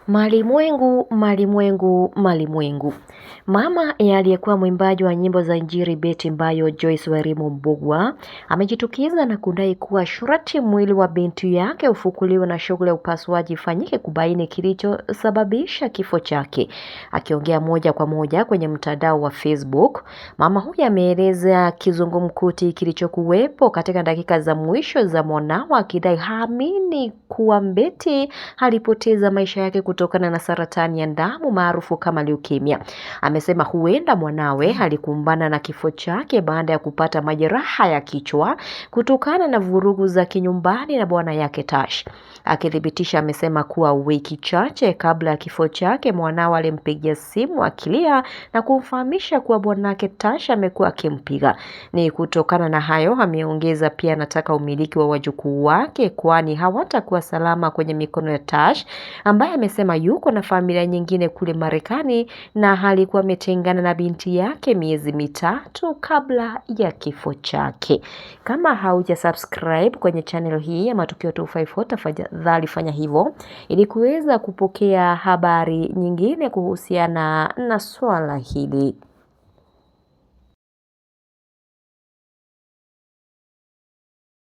Malimwengu, malimwengu, malimwengu. Mama ya aliyekuwa mwimbaji wa nyimbo za Injili Betty Mbayo Joyce Wairimu Mbugua amejitokeza na kudai kuwa sharti mwili wa binti yake ufukuliwe na shughuli ya upasuaji ifanyike kubaini kilichosababisha kifo chake. Akiongea moja kwa moja kwenye mtandao wa Facebook, mama huyu ameeleza kizungumkuti kilichokuwepo katika dakika za mwisho za mwanao, akidai haamini kuwa Betty alipoteza maisha yake kutokana na saratani ya damu maarufu kama leukemia. Amesema huenda mwanawe alikumbana na kifo chake baada ya kupata majeraha ya kichwa kutokana na vurugu za kinyumbani na bwana yake Tash. Akithibitisha, amesema kuwa wiki chache kabla ya kifo chake mwanawe alimpigia simu akilia na kumfahamisha kuwa bwanake Tash amekuwa akimpiga. Ni kutokana na hayo, ameongeza pia anataka umiliki wa wajukuu wake kwani hawatakuwa salama kwenye mikono ya Tash ambaye amesema yuko na familia nyingine kule Marekani na alikuwa ametengana na binti yake miezi 3 kabla ya kifo chake. Kama hauja subscribe kwenye channel hii ya Matukio 254, tafadhali fanya hivyo ili kuweza kupokea habari nyingine kuhusiana na swala hili.